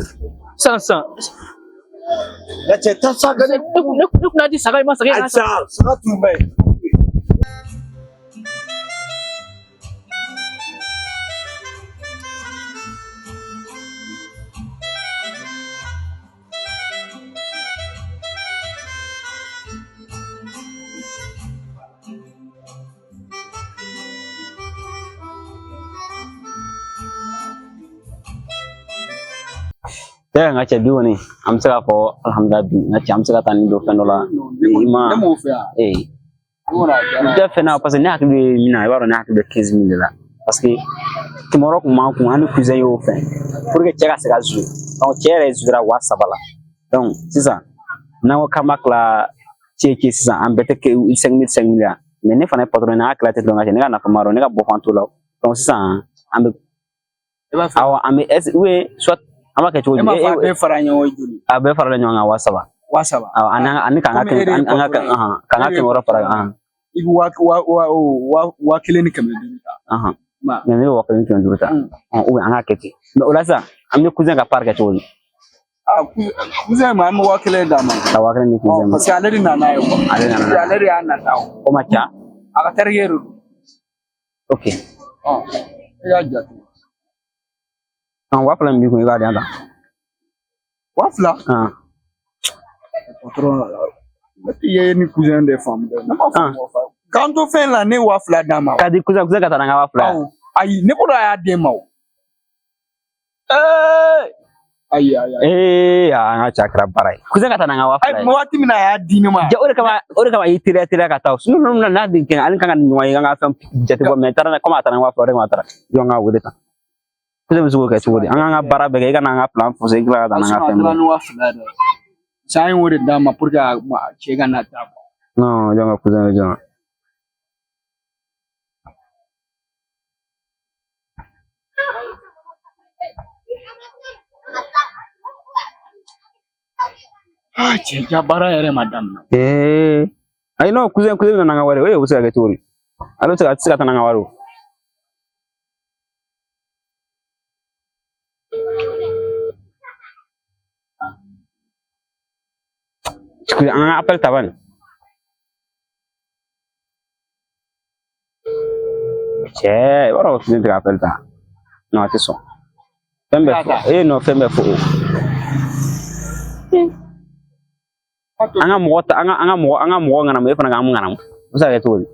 Sisan sisan. Ka cɛ taa sa ka ne. Ne kun n'a di saga in ma saga in A sa saga tun bɛ yen. Cɛ n ka cɛ bi kɔni an bɛ se k'a fɔ alihamudulila bi n ka cɛ an bɛ se ka taa nin don fɛn dɔ la. I ma Ne m'o fɛ yan. Ee Ne kɔni a diyara. N tɛ fɛn na parce que ne hakili bɛ min na i b'a dɔn ne hakili bɛ 15 000 de la parce que kɛmɛ kun b'an kun an ni cousin y'o fɛn pour que cɛ ka se ka jouer, donc cɛ yɛrɛ jouera 3000 la, donc sisan n'an ko k'an b'a tila cɛ cɛ sisan an bɛɛ tɛ kɛ 5 000 5 000 yan, mais ne fana ye patron ye, n'a tila tɛ dɔn ka cɛ ne ka nafa ma dɔn ne ka bɔ fan t'o la, donc sisan an bɛ awɔ an bɛ est ou bien soit an b'a kɛ cogo di? E m'a fɔ a bɛɛ fara ɲɔgɔn kan joli? A bɛɛ faralen ɲɔgɔn kan 3000. 3000. Awɔ, ani k'an ka kɛmɛ an ka k'an ka 600 fara kan. I bɛ 1500 ta. Mais ne bɛ 1500 ta. Ou bien an k'a kɛ ten. Mais o la sisan an bɛ cousin ka part kɛ cogo di? Ah, cousin ma an bɛ 1000 d'a ma. Ka 1000 di cousin ma. Parce que ale de nana ye quoi. Ale nana n'a ye. Ale de y'a nata o. O ma ca. A ka terikɛ de don. Ok. Ɔ e y'a jate. 2000 min b'i kun i b'a di yan tan. 2000? Patron ne t'i ye ni cousin de faamu dɛ. Ne ma faamu o fa. K'an to fɛn la ne ye 2000 d'a ma. K'a di cousin ka taa n'an ka 2000 ye. Awɔ ayi ne bolo a y'a d'e ma o. Ayi ayi ayi. Ee an ka cɛ a kɛra baara ye. Cousin ka taa n'an ka 2000 ye. Ayi waati min na a y'a di ne ma. Ja o de kama i y'i teliya teliya ka taa. Sinon n'a di kɛ ale kan ka nin ɲɔgɔn ye an ka fɛn jate bɔ mais taara komi a taara ni 2000 o de kama a taara. Jɔn ka wele tan. Cousin bɛ se k'o kɛ cogo di? An k'an ka baara bɛɛ kɛ i ka n'an ka plan faussé i tila ka taa n'an ka fɛn A taara bɛɛ. ni 2000 ye dɛ. San y'o de d'a ma pour que a cɛ ka na taa. Non jɔn ka cousin jɔn. Ah cɛ, ja baara yɛrɛ ma daminɛ. Ee, ayi non, cousin bɛna n'an ka wari ye, o bɛ se ka kɛ cogo di? Ale bɛ se ka, a tɛ se ka taa n'an ka wari ye o. An ka appel ta bani. Cɛ, i b'a dɔn cousin tɛ ka appel ta. Non, a tɛ sɔn. Fɛn bɛɛ fɔ. Ee non, fɛn bɛɛ fɔ o. An ka mɔgɔ ta, an ka mɔgɔ ŋanamu, e fana k'an ŋanamu. O bɛ se ka kɛ cogo di?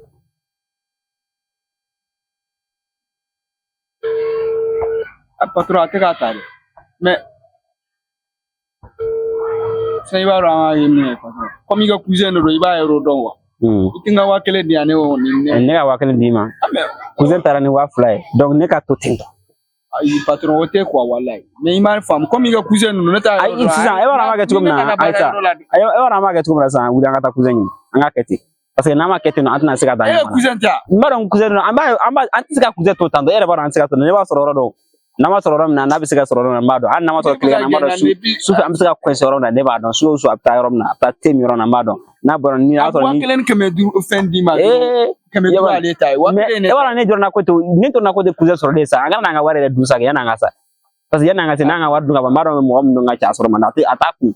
A patron, a tɛ k'a ta dɛ. Mais sisan i b'a dɔn an ka ye min ye patron. Komi i ka cousin de don, i b'a yɔrɔ dɔn quoi. I tɛ n ka 1000 di yan, ne o nin ne. Ne ka 1000 d'i ma. Ah mais Cousin taara ni 2000 ye. Donc ne ka to ten tɔ. Ayi patron, o tɛ quoi walayi. Mais i m'a faamu, komi i ka cousin ninnu, ne t'a yɔrɔ Ayi dɔn. sisan, e b'a dɔn an b'a kɛ cogo min Ni ne na, ka taa baara Ayisa. yɔrɔ la. Ayi, e b'a dɔn an b'a kɛ cogo min na sisan, wuli an ka taa cousin ɲini. An k'a kɛ ten. Parce que n'an ma kɛ ten nɔ, an tɛna se ka taa E ɲɔgɔn ka na. cousin tɛ yan? N b'a dɔn cousin don, an b'a an b'a an tɛ se ka cousin to tan tɔ, e yɛrɛ b'a dɔn an tɛ se ka to. Ne b'a sɔrɔ yɔrɔ dɔw. N'an ma sɔrɔ yɔrɔ min na, n'a bɛ se ka sɔrɔ yɔrɔ min na, n b'a dɔn. Hali n'a ma sɔrɔ tilegan na, n b'a dɔn su sufɛ an bɛ se ka coincer yɔrɔ min na, ne b'a dɔn. Su o su a bɛ taa yɔrɔ min na, a bɛ taa te min yɔrɔ min na, n b'a dɔn. N'a bɔra ni A y'a sɔrɔ wa ni kelen ni 500 fɛn d'i ma dɔrɔn. Ee, 500 yabali. Ale ta ye. Wa Mais kelen ne e b'a ta dɔn ne jɔrɔ na ko ten, ne jɔrɔ na ko tɛ cousin sɔrɔlen ye sa, an kana n'an ka wari yɛrɛ dun sa kɛ yan'an ka sa. Parce que yan'an ka se, n'an ka wari dun ka ban, n b'a dɔn mɔgɔ min don ka ca a sɔrɔ man di, a tɛ a t'a kun.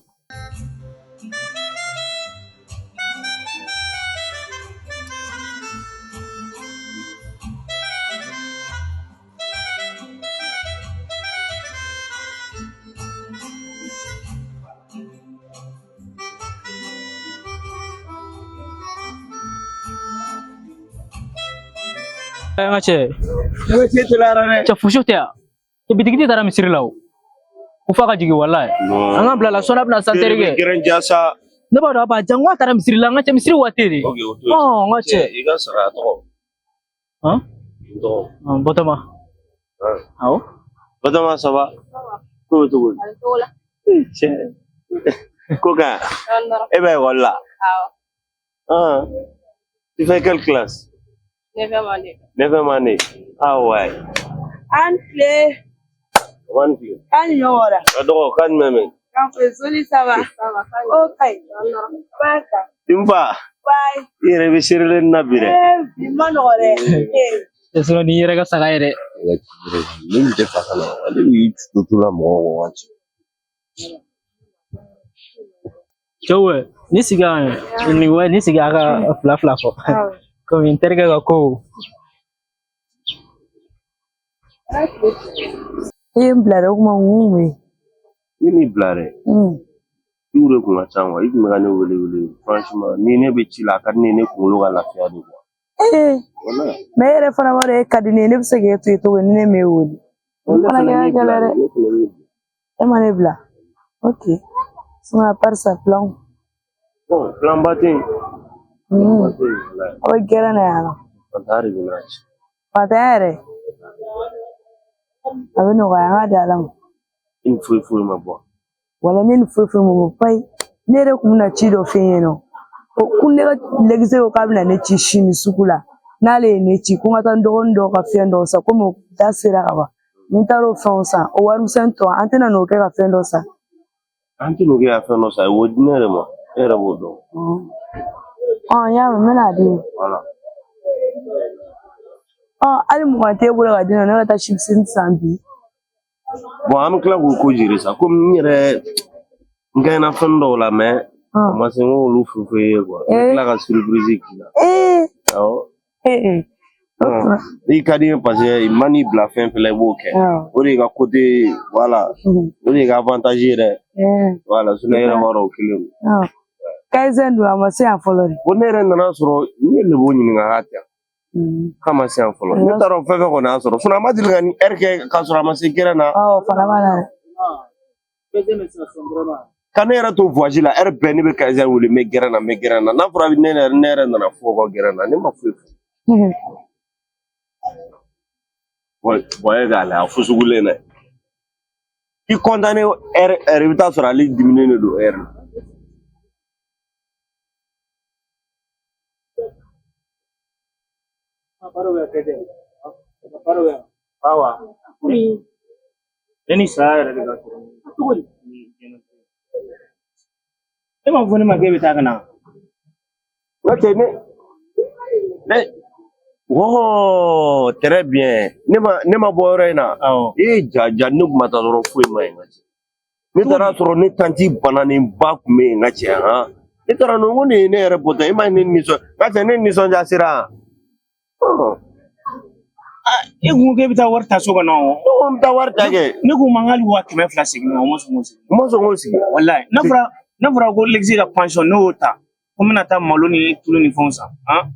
An ka cɛ. Ne bɛ se teliyara dɛ. Cɛ, fosi tɛ yan. Cɛ, bitigitigi taara misiri la o. Ko f'a ka jigin walayi. An ka bila la sɔnni a bɛna san terikɛ. Gɛrɛn jasa. Ne b'a dɔn a b'a jan ko a taara misiri la, an ka cɛ, misiri waati de. Ok, o to yen. Ɔn, n ka cɛ. I ka sara a tɔgɔ. Han? N tɔgɔ. Ɔn, Batɔma. Awɔ. Batɔma, ça va? Ko bɛ cogo di? A bɛ cogo la. Cɛ. Ko kan, e bɛ ekɔli la? Awɔ. Ah. Tu fais quelle classe? Neuvième année. Neuvième année. Ah ouais. An tile. One tile. K'an ni ɲɔgɔn la. Ka dɔgɔ, k'a jumɛn bɛ? K'an fɛ soli, ça va? Ça va. O ka ɲi. Barika. N fa, Bye. i yɛrɛ bɛ seerelen na bi dɛ. Ee, bi ma nɔgɔ dɛ. Ee. Cɛ, sinon n'i yɛrɛ ka saga ye dɛ. Ne tun tɛ fasa la, ale b'i to la mɔgɔw kɔ waati. Cɛw, ni sigi yan nin wa ni sigi a ka fila fila fɔ. Komi n terikɛ ka ko. I ye n bila dɛ, o kuma mun bɛ yen? Ne m'i bila dɛ. Ciw de kun ka ca quoi. I tun bɛ ka ne wele wele. Franchement, ni ne bɛ ci la, a ka di ne ye ne kunkolo ka lafiya de quoi. Ee, Walahi. mais e yɛrɛ fana b'a dɔn e ka di ne ye, ne bɛ se k'e to yen cogo di ni ne m'e wele? O Ne fana fana kɛra m'i bila gɛlɛn dɛ. dɛ. Ne fana m'i bila. E ma ne bila. Ok. Sinon à part ça, plan. Bon, plan ba tɛ yen. Plan ba tɛ yen, walahi. Aw bɛ gɛrɛn na yan nɔ. Fantanya de bɛ n'a ci. Fantanya yɛrɛ. A bɛ nɔgɔya, an ka di Ala ma. I ni foyi foyi ma bɔ. Wala ne ni foyi foyi ma bɔ payi. Ne yɛrɛ kun bɛna ci dɔ f'e ɲɛna. O ko ne ka lɛkise ko k'a bɛna ne ci sini sugu la. N'ale ye ne ci ko n ka taa n dɔgɔnin dɔw ka fɛn dɔw san, komi o da sera ka ban. Ni n taara o fɛnw san, o warimisɛn tɔ an tɛna n'o kɛ ka fɛn dɔ san. An tɛ n'o kɛ ka fɛn dɔ san, o di ne yɛrɛ ma. E yɛrɛ b'o dɔn. Ɔ, n y'a mɛn, n bɛna di. Voilà. Ɔ, hali 20 t'e bolo ka di ne ma, ne ka taa chips san bi. Bon, an bɛ tila k'o ko gérer sa. Komi n yɛrɛ n gagné fɛn dɔw la, mais o ma se n k'olu fɔ fɔ i ye quoi. N bɛ tila ka surprise k'i la. Ee. Awɔ. Ee. I ka di n ye parce que i man'i bila fɛn fɛn la, i b'o kɛ. O de y'i ka côté, voilà. O de y'i ka avantage ye dɛ. Voilà, sinon e yɛrɛ b'a dɔn o kelen don. Kaizen dun, a ma se yan fɔlɔ de. Bon, ne yɛrɛ nana sɔrɔ n ye Lebo ɲininka k'a tɛ yan. K'a ma se yan fɔlɔ. Ne t'a dɔn fɛn fɛn kɔni y'a sɔrɔ. Sinon a ma deli ka nin heure kɛ k'a sɔrɔ a ma se gɛrɛn na. Awɔ, fana b'a la dɛ. Ka ne yɛrɛ to voyage la, heure bɛɛ ne bɛ Kaizen wele, n bɛ gɛrɛn na, n bɛ gɛrɛn na. N'a fɔra ne yɛrɛ nana fɔ ka gɛrɛn na, ne ma foyi fɔ. Bon, e k'a lajɛ, a fusugulen dɛ. I condamné heure heure, i bɛ taa sɔrɔ ale diminen de don heure la. Awa, ne ni saya yɛrɛ de ka surun. Cogo di? E m'a fɔ ne ma k'e bɛ taa ka na. N ka cɛ, ne oh, très bien. Ne ma bɔ yɔrɔ in na. Awɔ. E ja ja, ne kun ma taa dɔrɔn, foyi ma ɲi, n ka cɛ. Ne taara sɔrɔ ne tantie bananenba kun bɛ yen, n ka cɛ. Han, ne taara nɔ ko nin ye ne yɛrɛ bɔtɔ ye. E ma ye ne nisɔn, n ka cɛ, ne nisɔndiya sera. Ɔn. E kun ko k'e bɛ taa wari ta so kɔnɔ o. Ne ko n bɛ taa wari ta kɛ. Ne ko ma n k'ale 200,000 segin ma, o ma sɔn k'o segin. N ma sɔn k'o sigi. Walayi, n'a fɔra ko Lexi ka pension, ne y'o ta ko n bɛna taa malo ni tulu ni fɛnw san, han,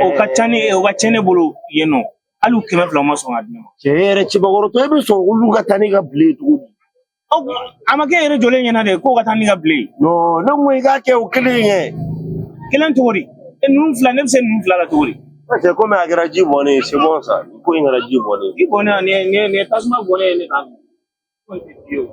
o ka ca ni o ka ca ne bolo yen nɔ, hali 200 o ma sɔn ka di ne ma. Cɛ, e yɛrɛ cɛbakɔrɔtɔ, e bɛ sɔn olu ka taa n'i ka bilen cogo di? Aw, a ma kɛ e yɛrɛ jɔlen ɲɛna de k'o ka taa n'i ka bilen? Non, ne ko i k'a kɛ o kelen ye. Kelen cogo di? E ninnu fila, ne bɛ se ninnu fila la cogo di? Parce que komi a kɛra ji bɔnnen ye, c'est bon ça. Ko in kɛra ji bɔnnen ye. I bɔnnen, nin ye tasuma bɔnnen ye ne kan. Ko in tɛ di o.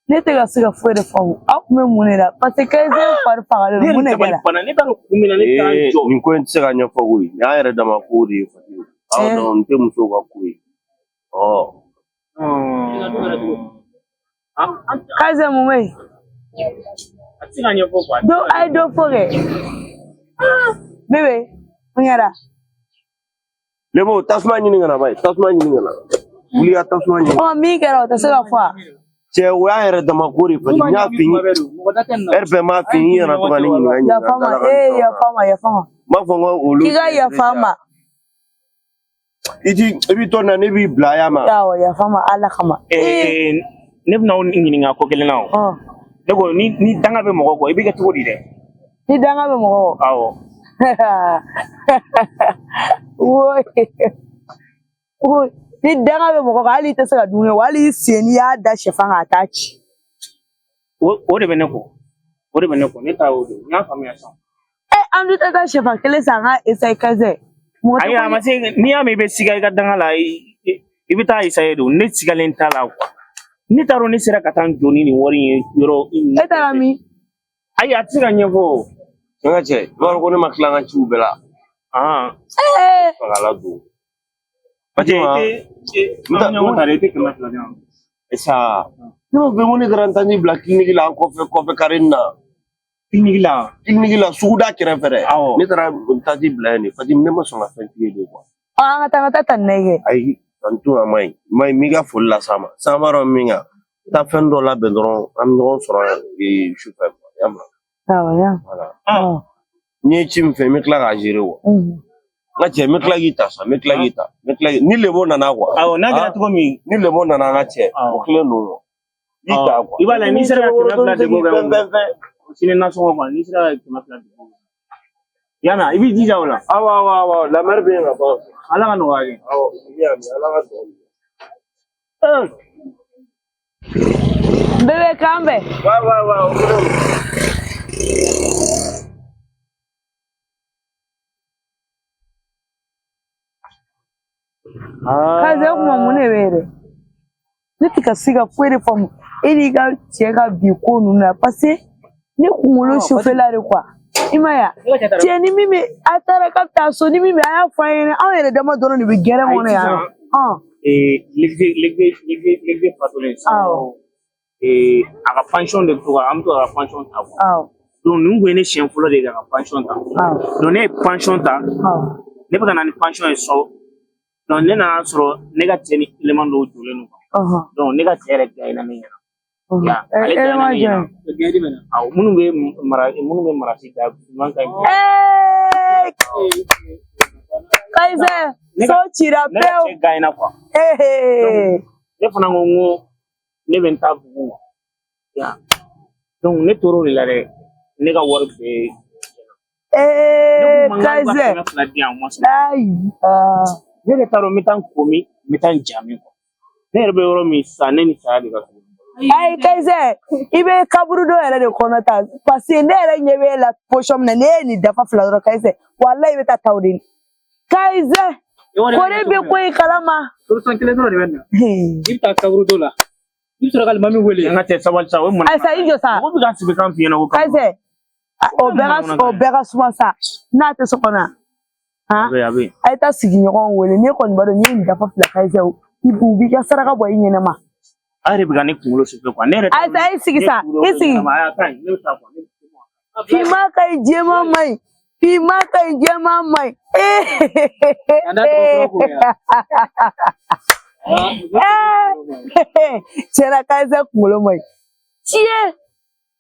Ne tɛ ka se ka foyi de faamu. Aw kun bɛ mun de la? Parce que Kayise fari fagalen Ne don. Mun yɛrɛ de dabali kɛra? banna, ne t'a dɔn kun min na ne taara n Ee, jɔ. nin ko in tɛ se ka ɲɛfɔ koyi. Nin y'an yɛrɛ dama ko de ye, Fati. Aw Eh. dɔn, nin tɛ musow ka ko ye. Ɔ. Kayise, mun bɛ yen? A tɛ se ka ɲɛfɔ quoi. Dɔ a ye dɔ fɔ kɛ. Bébé, mun kɛra? Ne b'o tasuma ɲini ka na ba ye, tasuma ɲini ka na. Wuli ka tasuma ɲini. Ɔ, min kɛra, o tɛ se ka fɔ a? Cɛ, o y'an yɛrɛ dama ko de ye, Fati. N y'a f'i ye. Mɔgɔ da tɛ nin na. Ɛri bɛɛ m'a f'i ye, i kana to ka ne ɲininka ɲininka. Yafa n ma, ee, yafa n ma, yafa n ma. N b'a fɔ n ko olu. K'i ka yafa n ma. I ti, i b'i to nin na, ne b'i bila ya ma. Awɔ, yafa n ma Ala kama. Ee, Ne bɛna aw ɲininka ko kelen na o. Ɔ, Ne ko ni danga bɛ mɔgɔ kɔ, i bɛ kɛ cogo di dɛ? Ni danga bɛ mɔgɔ kɔ. Awɔ. Woyi. Woyi. Ni danga bɛ mɔgɔ kɔ, hali i tɛ se ka dumuni kɛ, hali i sen, n'i y'a da sɛfan kan, a t'a ci. O de bɛ ne kɔ. O de bɛ ne kɔ. Ne ta y'o de ye. N y'a faamuya sisan. Ɛ, an dun tɛ taa sɛfan kelen san an ka essayer, Kayise. Mɔgɔ tɛ Ayi, a ma se, n'i y'a mɛn i bɛ siga i ka danga la, i bɛ taa essayer de. Ne sigalen t'a la quoi. Ne t'a dɔn ne sera ka taa n jɔ ni nin wari in ye yɔrɔ. E taara min? Ayi, a tɛ se ka ɲɛfɔ o. N ka cɛ, i b'a dɔn ko ne ma tila n ka ciw bɛɛ la. Ah. Ee, Fagala don. Parce que Fatima, i tɛ an ɲɔgɔn ta dɛ, i tɛ 200 di yan. Sa, ne ma fɛ ko ne taara n tantie bila clinique la, an kɔfɛ kare nin na. Clinique la. Clinique la, suguda kɛrɛfɛ dɛ. Awɔ. Ne taara n tantie bila yen de. Fatima, ne ma sɔn ka fɛn f'i ye de quoi. Ɔ, an ka taa, an ka taa ta nin kɛ. Ayi, tantie, a ma ɲi. Ma ɲi, n b'i ka foli las'a ma. San b'a dɔn min kan. Taa fɛn dɔ labɛn dɔrɔn, an bɛ ɲɔgɔn sɔrɔ yan sufɛ quoi. I y'a mɛn? Awɔ, ya. Voilà. Ɔ. N ye ci min fɛ, n bɛ tila k'a gérer quoi. N ka cɛ, n bɛ tila k'i ta sa, n bɛ tila k'i ta. N bɛ tila k'i ni lebo nana quoi. Awɔ, n'a kɛra Ah, cogo min. Ni lebo nana, an ka cɛ, Awɔ. o kelen don quoi. I ta quoi. I b'a lajɛ n'i sera ka 200 de bɔ kɛ. Fɛn fɛn fɛn. Sini nasɔngɔ quoi, n'i sera ka 200 de bɔ. I y'a mɛn, i b'i jija o la. Awɔ awɔ awɔ, la mère bɛ yen ka ban. Ala ka nɔgɔya kɛ. Awɔ, i y'a mɛn, Ala ka dugawu minɛ. Bébé, k'an bɛn. Wa wa wa, o kelen don. Kayise, o kuma mun de bɛ yen dɛ? Ne tɛ ka se ka foyi de faamu e n'i ka cɛ ka bi ko ninnu na, parce que ne kunkolo sufɛla de quoi. I ma ye wa? Cɛ, ni min bɛ a taara k'a bɛ taa so, ni min bɛ a y'a fɔ an ɲɛna, anw yɛrɛ dama dɔrɔn de bɛ gɛrɛn kɔnɔ yan nɔ. Ɔn. Lexi fatulen sisan. Awɔ. A ka pension de bɛ to ka, an bɛ to ka pension ta quoi. Awɔ. Donc nin kun ye ne siɲɛ fɔlɔ de ye ka pension ta. Awɔ. Donc ne ye pension ta, Awɔ. ne bɛ ka na ni pension ye so. Donc ne nana sɔrɔ ne ka cɛ ni élément dɔw jɔlen don quoi. Donc ne ka cɛ yɛrɛ gagné ne ɲɛna. Ya, ale gagné Élément ne ɲɛna. jumɛn? Awɔ, minnu bɛ mara, minnu bɛ marasi da man ka ɲi. Ee, Kayise, Ne so ka cira ne ka pewu. cɛ gagné quoi. Ee. Ne fana ko n ko ne bɛ n ta bugun quoi. Ya. Donc ne tor'o de la dɛ. Ne ka wari bɛɛ. Ee, Ne ko mankan ka Kayise. 200 di yan, o ma sɔn. Ayi. Aa. Ne yɛrɛ t'a dɔn n bɛ taa n ko min, n bɛ taa n ja min quoi. Ne yɛrɛ bɛ yɔrɔ min sisan, ne ni saya de ka surun. Ayi, Kayise, i bɛ kaburudo yɛrɛ de kɔnɔ ta, parce que ne yɛrɛ ɲɛ bɛ e la position min na, ne ye nin dafa fila dɔrɔn, Kayise, walayi i bɛ taa taw de. Kayise, kori bɛ ko in kalama. Solution kelen dɔrɔn de bɛ na. I bɛ taa kaburudo la. I bɛ sɔrɔ ka alimami wele. An ka cɛ, sabali sa, o ye mana. Ayisa, i jɔ sa. Mɔgɔ bɛ ka sigi kan f'i ɲɛna ko kaburu. Kayise, o bɛɛ ka suma sa, n'a tɛ so kɔnɔ. A Han, bɛ a bɛ yen. A ye taa sigiɲɔgɔnw wele, ne kɔni b'a dɔn n'i ye nin dafa fila, Kayise, i u b'i ka saraka bɔ i ɲɛnama. A yɛrɛ bɛ ka ne kunkolo sufɛ quoi. Ne yɛrɛ t'a Ayisa, dɔn i sigi ne sa, kunkolo i bɛ sigi. ɲɛnama. Ayi, a ka ɲi, ne bɛ taa quoi. Ne bɛ Finman ka ɲi, jɛman man ɲi. Finman ka ɲi, jɛman man ɲi. Tiɲɛna k'Ayisa kunkolo man ɲi. Tiɲɛ,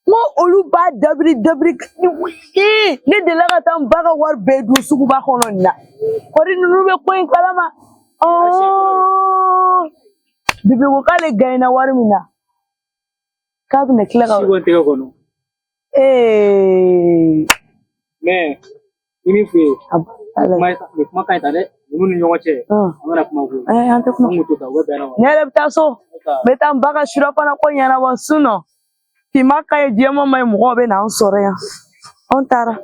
n ko olu b'a dabiri dabiri. Ne delila ka taa n ba ka wari bɛɛ dun suguba kɔnɔ nin na. Kɔri ninnu bɛ ko in kalama. Bibi ko k'ale gaɲɛna wari min na, k'a bɛna tila ka Si bɔ n tɛgɛ kɔnɔ. Ee. Mais ni min f'u ye, kuma ka ɲi ta dɛ, ninnu ni ɲɔgɔn cɛ, an kana kuma ko. An tɛ kuma. An k'u to tan, u bɛ bɛn na wa. Ne yɛrɛ bɛ taa so, n bɛ taa n ba ka surafana ko ɲɛnabɔ. Sinon finman ka ɲi, jɛman man ɲi, mɔgɔw bɛ n'an sɔrɔ yan. Anw taara.